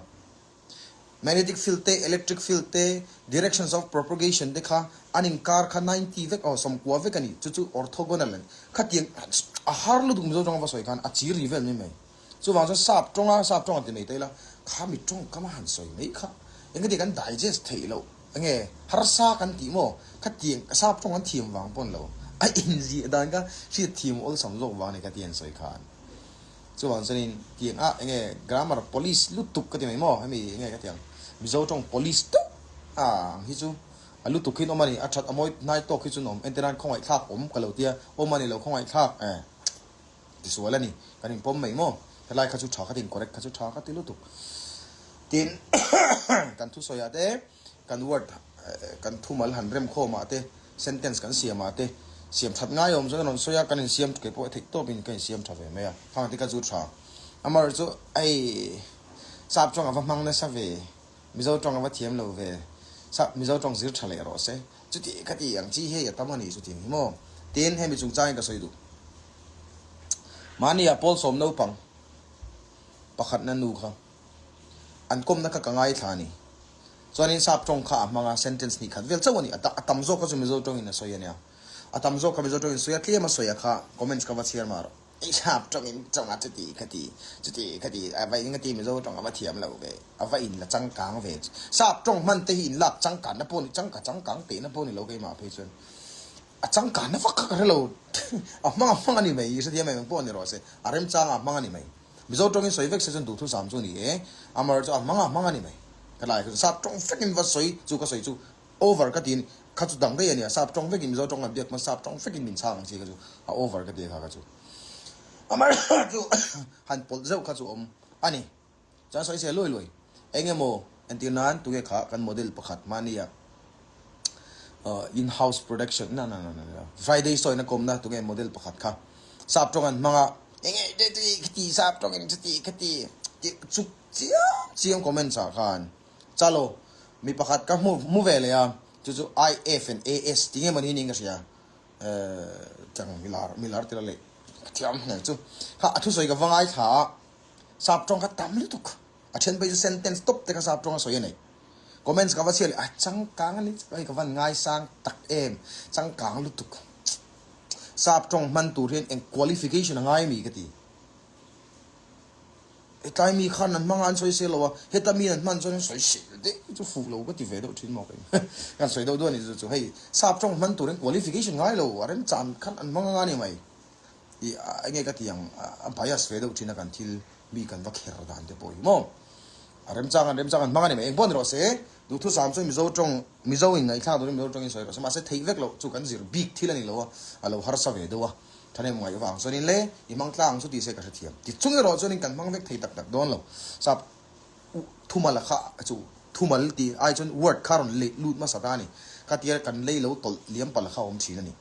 Magnetic field te, electric field te, directions of propagation te kha an inkar kha 90 vek aw sawmkua vek a ni. Chu chu orthogonal a ni. Khatiang a har lutuk Mizo tawnga va sawi khan a chir ri vel mai mai. Chuvang chuan sap tawnga sap tawnga ti mai ta ila kha mi tawngkam a han sawi mai kha engati kan digest theih loh enge harsa kan tih maw khatiang sap tawng an thiam vang pawn lo a inziah dan kha hriat thiam awlsam zawk vang a ni kha ti an sawi khan. Chuvang chuanin tiang a enge grammar police lutuk ka ti mai maw hemi enge ka ti ang Mizo tawng police teuh a ang hi chu a lutuk hian awm a ni a that a mawi hnai tawk hi chu an awm entir nan khawngaih thlak awm ka lo tia awm a ni lo khawngaih thlak e tisual a ni kan inpawm mai maw helai kha chu tha ka ti incorrect kha chu tha ka ti lutuk tin kan thusawi ah te Kan word kan thumal han rem khawm ah te, sentence kan siam ah te, siam that ngai awm chuan a rawn sawi a, kan insiam kei pawh theih tawp in ka insiam tha ve mai a, khang te ka zu tha. Amaherawhchu chu hei sap tawng a va hmang nasa ve, Mizo tawng a va thiam lo ve, sap Mizo tawng zir tha leh rawh se, chuti ka ti ang chi hei a tam a ni chuti ang hi maw? Tin hemi chungchang in ka sawi duh. Mahni ah pawl sawm naupang pakhatna nu kha an kawmna kha ka ngaithla a ni. Chuanin sap tawng kha a hmang a, sentence hnih khat vel chauh a ni. A tam zawk kha chu Mizo tawngin a sawi a nia. A tam zawk kha Mizo tawngin sawi a, tlem a sawi a kha comments ka va chhiar mah rawh. I sap tawngin tawng a chuti kha ti, chuti kha ti, a va in nga ti Mizo tawng a va thiam lo ve, a va in la changkang ve. Sap tawng hman te hi in lak changkanna pawh ni, changka changkang tehna pawh ni lo keimah phei chuan. A changkanna vak kha ka hre lo. A hmang a hmang a ni mai, i hrethiam em pawh ni rawh se. A remchang a hmang a ni mai. Mizo tawngin sawi vek se chuan duhthusam chu a ni e, Amar chu a hmang a hmang a ni mai. Ka lai kha chu sap tawng vekin va sawi chu ka sawi chu over ka ti a ni. Kha chu dang daih a nia, sap tawng vekin Mizo tawng an biak hma sap tawng vekin min chhang ang chi kha chu a over ka ti a kha kha chu. Amar chu han pawlh zeuh kha chu awm a ni. Chuan sawi se luai luai. Eng emaw entir nan tunge kha kan model pakhat mahnia in house production na na na na Friday sawina kawmna tunge model pakhat kha sap tawng an hmang a enge chuti khati sap tawngin chuti khati tih chuk chiam chiam comments ah khan chalo mi pakhat ka hmu hmu ve leh a chu chu I F and A S tinge mawni niin ka hria chang milar milar tila leh ka thiam hle chu kha a thusawi ka va ngaithla a. Sap tawng kha tam lutuk. A then phei chu sentence tawp te kha sap tawng a sawi a nei. Comments ka va chhiat leh a changkang a ni chiah hei ka van ngaisang tak em changkang lutuk. Sap tawng hman tur hian eng qualification a ngai mi ka ti. Hetlai mi khan an hmang a an sawi sel lo a, heta mi an hman chuan an sawi sel deuh chu fuh lo ka ti ve deuh thin maw kei. Kan sawi deuh duh a ni chu chu hei sap tawng hman tur hian qualification ngai lo a remchan khan an hmang anga ni mai. I enge ka ti ang a bias ve deuh thin a kan thil mi kan va kher dan te pawh hi maw a remchang an remchang an hmang a ni mai eng pawh ni rawh se duhthusam chuan Mizo tawng Mizo in ngaihthlak turin Mizo tawngin sawi rawh se mahse theih vek loh chu kan zir bik thil a ni lo a a lo harsa ve deuh a thahnem ngaih vang chuanin le i hmang tlang chu tise ka hrethiam ti chung erawh chuanin kan hmang vek thei tak tak dawn lo sap thumal kha chu thumal tih ai chuan word kha rawn leh lut hmasa ta a ni khatia kan lei lo tawlh liam palh kha a awm thin a ni.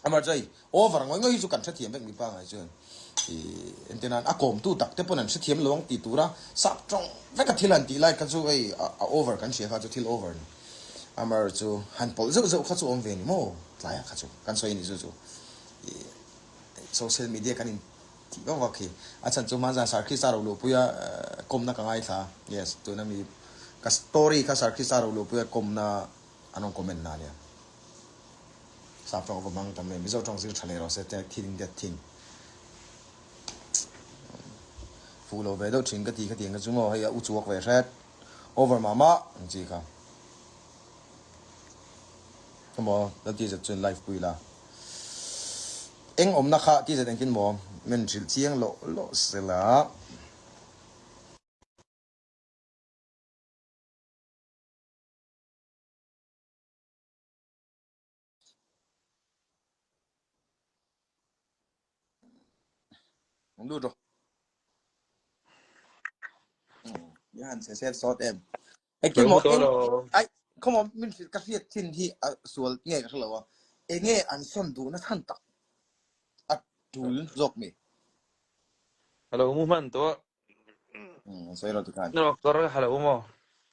Amar chu hei over ngawih ngawih hi chu kan hrethiam vek mipa ngai chuan ih entir nan a kawmtu tak te pawn an hrethiam lo ang tih tura sap tawng vek a thil han tih lai kha chu hei a over kan hria kha chu thil over ni. Amar chu han pawlh zeuh zeuh kha chu awm ve ni maw tlaiah kha chu kan sawi a ni chu chu ih social media kan in tih vak vak hi a chhan chu hmanzan Sarkisa Roluhpuia kawmna ka ngaithla yes tuna mi ka story kha Sarkisa Roluhpuia kawmna An rawn comment na ania. Sap tawng va hmang tam em Mizo tawng zir tha leh rawh se te thin det thin. Fuh lo ve deuh thin ka ti kha tiang kha chu maw hei a u chuak ve hret over mah mah ang chi kha. Emaw lal ti zet chuan live pui la. Eng awmna kha ti zet engtin maw min hrilh chiang loh loh sela. Lut rawh. Ni han se set sawt em. Engtin maw eng ai come on min hrilh ka hriat thin hi a sual nge ka hrelo a. Enge an sawn duhna chhan tak a tul zawk mi. Hello mu hman tawh. Um sawi lo tikhan. No kar hello maw.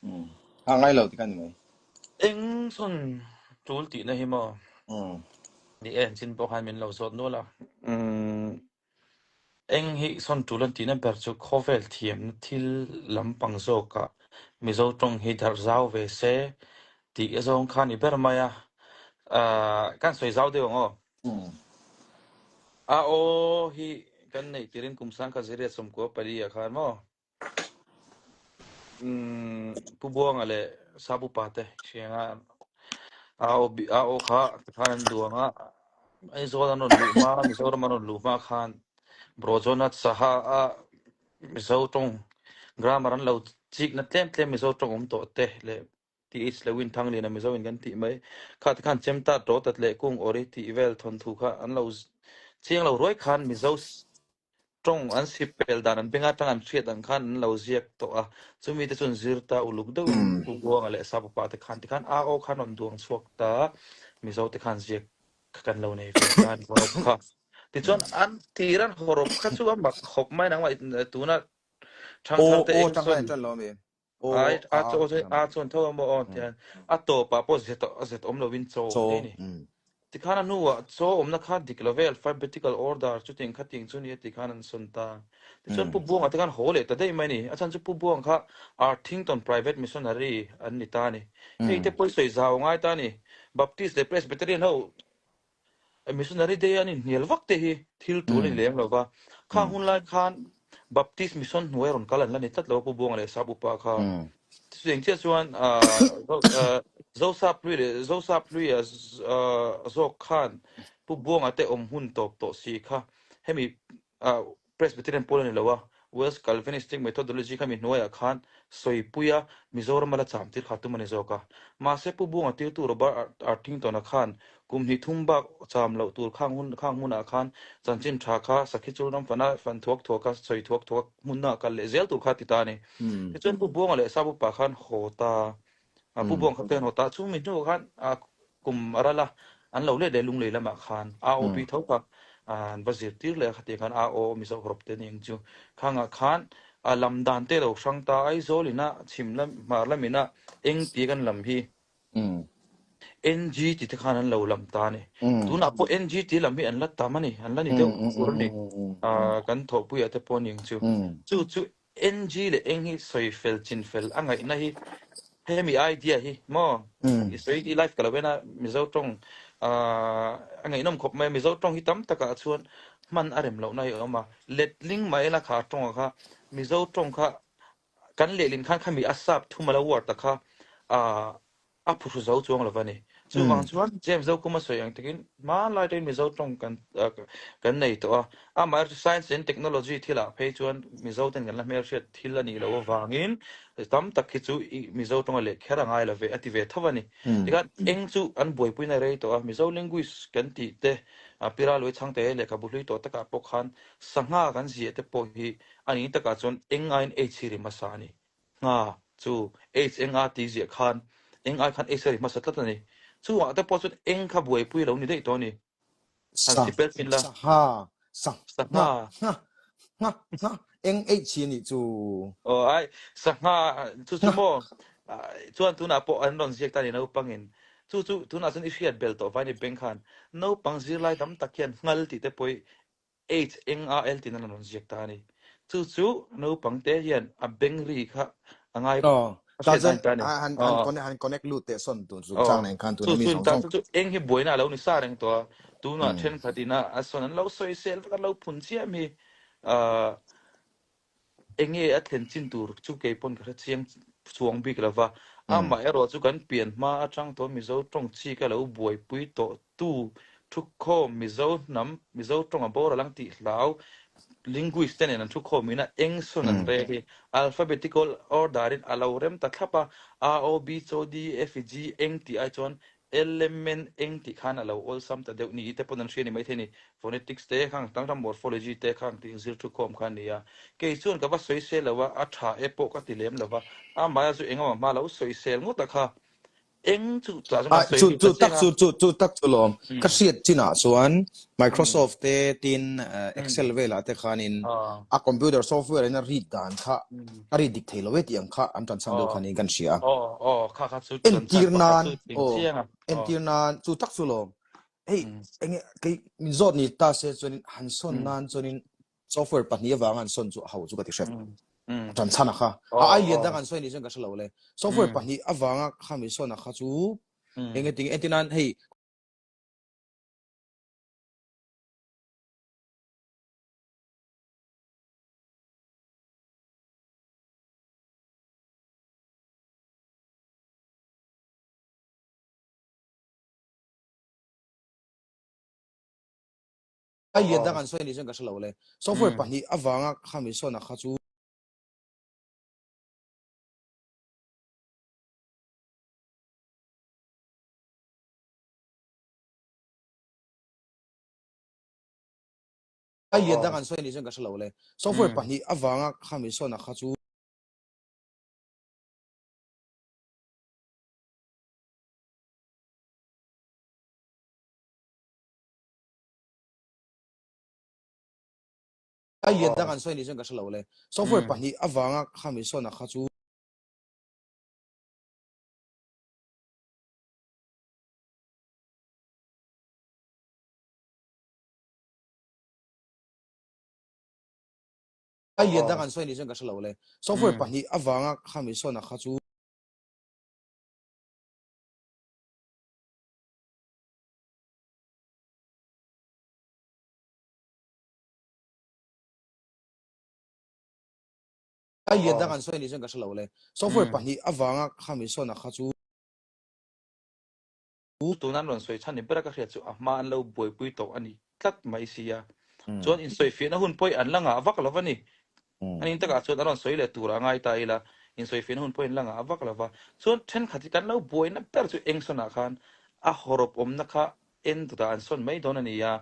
Um ha ngai lo tikhan ni mai. Eng sawn tul tihna hi maw. Um Ni e chin pawh khan min lo zawt nual a. Um Eng hi sawn tul an tihna ber chu khawvel thiamna thil lampang zawkah Mizo tawng hi darh zau ve se tih a zawng kha a ni ber mai a. Ahh kan sawi zau deuh ang aw. A aw hi kan neih tirin kum sangkhat ziriat sawmkua pali ah khan maw umm Pu Buanga leh Sabu pa te hrianga a aw a aw kha tikhan an duang a, Aizawl an rawn luh hma Mizoram an rawn luh hma khan Brojonat Saha a Mizo tawng grammar an lo chikna tlem tlem Mizo tawng awm tawh te leh TH Lewin Thangliana Mizo in kan tih mai. Kha te khan Chemta Tawtat leh Kung Awri tih vel thawnthu kha an lo chiang lo ruai khan Mizo tawng an sip pel dan an beng atang an hriat ang khan an lo ziak tawh a. Chumi te chuan zir ta uluk deuhin Pu Buanga leh Sapa pa te khan tikhan a aw khan rawn duang chhuak ta Mizo te khan ziak kha kan lo nei ve ta an hawrawp kha. Tichuan an tir an hawrawp kha chu a mak khawp mai nangmah tuna Aw thangthar te aw eng tang khan sawn an tan lo ami. Aw Ai a a chaw a a chuan tho emaw aw tian a tawpah pawh zet zet awm lovin chaw Chaw te ni. Tikhan a hnuah chaw awmna kha dik lo ve alphabetical order chutiang kha ting chu ni a ti khan an sawn ta. Tichuan Pu Buanga te khan haw leh ta daih mai ni. A chhan chu Pu Buang kha Arthington Private Missionary an ni ta a ni. Hei te pawh i sawi zau ngai ta a ni. Baptist leh Presbyterian ho Missionary day an inhnial vak te hi thil tul a ni lem lo va. Khang hun lai khan Baptist Mission hnuai rawn kal an la ni tlat lo a Pu Buanga leh Sap Upa kha. Chutiang chiah chuan Zosap hlui leh Zosap hluia zawk khan Pu Buanga te awm hun tawp tawh si kha hemi Presbyterian pawl a ni lo a, Welsh Calvinistic Methodology kha mi hnuaiah khan sawipuia Mizorama la cham tir kha tum a ni zawk a. Mahse Pu Bunga tirtu Robert Arthington-a khan kum hnih thum bak cham loh tur khang hun khang hmunah khan chanchin tha kha sakhi chul ram fana fan thuak thuaka sawi thuak thuak hmunna kal leh zel tur kha a ti ta a ni. Tichuan Pu Bunga leh Sap upa khan haw ta A pu buang kha te an haw ta a, chumi hnuah khan kum a ral a, an lo let leh lunglei lamah khan AOP tho kha an va zirtir leh a, khatiang khan AO Mizo hawrawp te ning chu khangah khan a lam dan te lo hrang ta, Aizawl ina chhim lam hmar lam ina eng tia kan lam hi NG ti te khan an lo lam ta a ni. Tunah pawh NG tih lam hi an la tam a ni, an la ni deuh fur a ni, kan thawhpuiah te pawh ning chu. Chu chu NG leh eng hi sawi fel chin fel a ngaihna hi hemi idea hi maw i sawi i live ka lo en a Mizo tawng a ngaihnawm khawp mai a Mizo tawng hi tam takah chuan hman a rem lohna hi a awm a letling mai ila kha tawngah kha Mizo tawng kha kan lehlin khan khami a sap thum a lo word a kha a phuhru zo chuang lo va ni. Chuvang chuan James Zokuma sawi ang takin hmanlai atangin Mizo tawng kan kan nei tawh a, amaherawhchu science and technology thilah phei chuan Mizo ten kan la hmelhriat thil a nih loh avangin tam tak hi chu i Mizo tawnga leh kher a ngai lo ve a ti ve tho a ni. Tikhan eng chu an buaipuina rei tawh a, Mizo linguist kan tih te Piraluai chhangte lehkhabu hlui tawh takah pawh khan sangha kan ziah te pawh hi a nih takah chuan eng aiin H hi ri hmasa a ni. Ngha chu H eng a tih ziah khan eng ai khan H a ri hmasa tlat a ni. Chungah te pawh chuan eng kha buaipui lo ni daih tawh a ni. Han Sa, si pel thin la. Saha, sa, Sangha. ngha, ngha, ngha, ngha, eng H hi a nih chu. Aw ai, sangha chu chu maw chuan tunah pawh an rawn ziak ta a ni naupangin. Chu chu tunah chuan i hriat bel tawh vai ni beng khan naupang zirlai tam tak hian nghal tih te pawh hi H eng a L tiin an rawn ziak ta a ni. Chu chu naupang te hian a beng ri kha a ngai. Aw. A Ta hriat chuan dan ta ni. han han Aw. connect han connect lut teh sawn tun chung Aw. chang nen khan Chu tuna mi chu zawng ta zawng. chu chu eng hi buaina a lo ni sa reng tawh a. Tunah Mm. thenkhat ina a sawn an lo sawisel vek an lo phun chiam hi ah enge a thlen chin tur chu kei pawn ka hre chiang chuang bik lo va. Mm. Amah erawh chu kan pian hma atang tawh Mizo tawng chi ka lo buaipui tawh tu thukhawm Mizo hnam Mizo tawng a boral ang tih hlau linguist te nen an thukhawm in a eng sawn an rel hi alphabetical order in a lo rem ta thlap a, A O B C D E F G eng tih ai chuan L M N eng tih khan a lo awlsam ta deuh ni te pawn an hria ni maithei ni. Phonetics te khang tang tang morphology te khang tih zir thukhawm kha a ni a. Kei chuan ka va sawisel lo a, a tha e pawh ka ti lem lo va, amah chu engemaw hma lo sawisel ngawt a kha. Eng chu tah chuan Ah, kan sawi chu lut chu ta tak chiang a. chu chu chu tak chu lawm. Ka hriat chinah chuan Microsoft te tin Excel velah te khanin a computer software in a read dan kha a read dik thei lo e tih ang kha an tan chhan deuh khanin kan hria a. Aw aw kha kha chu tan chhan Entir pakhat nan chu tling aw chiang a. entir nan chu tak chu lawm. Hei enge kei min zawt ni ta se chuanin han sawn nan chuanin software pahnih avanga an sawn chu a ho chu ka ti hret. Ṭan chhan a kha. A ai lian dang an sawi ni chuan ka hre lo le. Software pahnih avanga kha min sawn a kha chu enge tinge entir nan hei Ai lian dang an sawi ni chuan ka hre lo le. Software pahnih avanga khami sawn a kha chu. Ai lian dang an sawi ni chuan ka hre lo le. Software pahnih avanga khami sawn a kha chu. Ai lian dang an sawi ni chuan ka hre lo le. Software pahnih avanga khami sawn a kha chu. Ai lian dang an sawi ni chuan ka hre lo le. Software pahnih avanga khami sawn a kha chu. Ai lian dang an sawi ni chuan ka hre lo le. Software pahnih avanga khami sawn a kha chu. Tuna an rawn sawi chhan ni ber a ka hriat chu a hma an lo buaipui tawh a ni tlat mai si a. Chuan insawifiahna hun pawh hi an la ngah vak lo va ni. A ning takah chuan a rawn sawi leh tur a ngai ta ila, insawifiahna hun pawh hi an la ngah vak lo va. Chuan thenkhat hi kan lo buaina ber chu eng sawnah khan a hawrawp awmna kha en tutah an sawn mai dawn a ni a,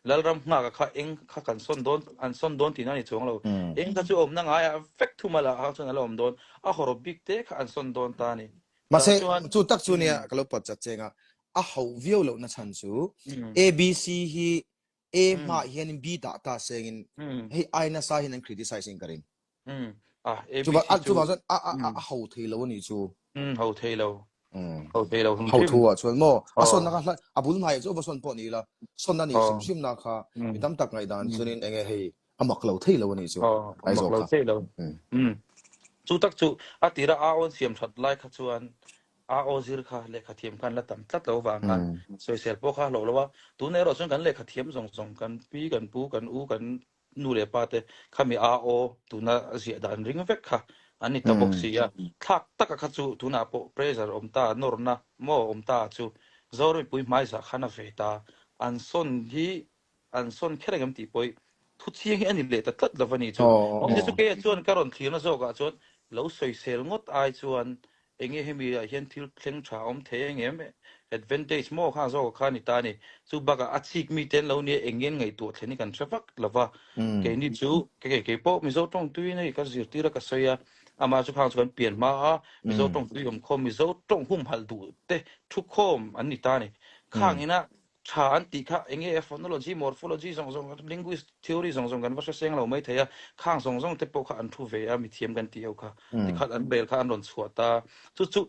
Lalram nghaka kha eng kha kan sawn dawn, an sawn dawn tihna a ni chuang lo. Eng kha chu awmna ngaiah vek thum a la ah chuan a la awm dawn, a hawrawp bik te kha an sawn dawn ta a ni. Mahse, Tah chuan chu tak chu nia ka lo pawt chat cheng a, a hauh viau lohna chhan chu ABC hi A hmaah hianin B dah ta sengin hei ai nasa hian an criticize in ka ring. Ah, ABC Chuvang chu chuvang chuan a a a ho thei lo a nih chu. Ho thei lo. Ho thei lo hrim Ho hrim. thu ah chuan maw a sawnna kha hla a bul hnaiah chu va sawn pawh ni ila sawnna nih hrim hrim na kha mi tam tak ngaihdan chuanin enge hei a mak lo thei lo a nih chu. Aw, a mak lo thei lo. Chu tak chu a tira a awn siam that lai kha chuan a aw zir kha lehkha thiam khan la tam tlat lo vang khan sawisel pawh kha hlawh lo a. Tuna erawh chuan kan lehkha thiam zawng zawng kan pi kan pu kan u kan nu leh pa te khami a aw tuna ziah dan ring vek kha an ni ta bawk si a. Thlak taka kha chu tunah pawh pressure awm ta, nawrna maw awm ta chu Zoram mipui hmaizah khan a ve ta. An sawn hi an sawn kher engem tih pawh hi thu chiang hi a ni leh ta tlat lo a ni chu. Awmzia chu keia chuan ka rawn thlirna zawkah chuan lo sawisel ngawt ai chuan Enge hemi ah hian thil thleng tha awm thei engem advantage maw kha zawk kha ni ta ni. Chu bakah a chik mi te an lo nia eng nge an ngaihtuah thlen hi kan hre vak lo va. Keini chu kei kei pawh Mizo tawng tui nei ka zirtir a ka sawi a, amah chu khang chu kan pian hma a Mizo tawng tui awm khawm Mizo tawng humhalh duh te thu khawm an ni ta ni. Khang ina Tha an tih kha eng nge phonology, morphology zawng zawng, linguist theory zawng zawng kan va hre seng lo mai thei a, khang zawng zawng te pawh kha an thu ve a, mithiam kan tih ho kha tikhat an bel kha an rawn chhuah ta. Chu chu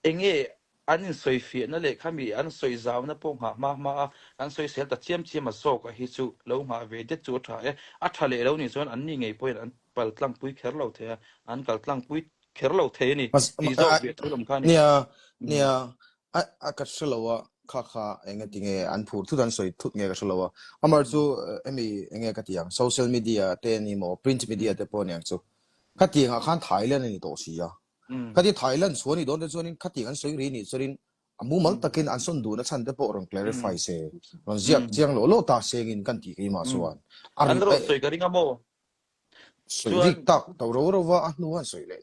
eng nge an insawifiahna leh khami an sawi zauna pawh nghah hma hma a, an sawisel ta chiam chiam a zawk a hi chu lo nghah ve det chu a tha e. A tha leh lo nih chuan an ni ngei pawhin an pal tlangpui kher lo thei a, an kal tlangpui. kher lo thei a ni tih zawk ve thu lam kha a ni. Nia, nia, a a ka hre lo a, kha kha eng nge tinge an phur thut an sawi thut nge ka hre lo a. Amar chu hemi eng nge ka ti ang social media te ni maw print media te pawh aniang chu khatiang ah khan Thailand a ni tawh si a. Khati Thailand chhuah a nih dawn te chuanin khatiang an sawi ri nih chuanin a mumal takin an sawn duhna chhan te pawh rawn clarify se, rawn ziak chiang lawh lawh ta sengin kan tih keimah chuan a An rawn sawi ka ring a maw? Sawi rik tak to ro ro va a hnu an sawi leh.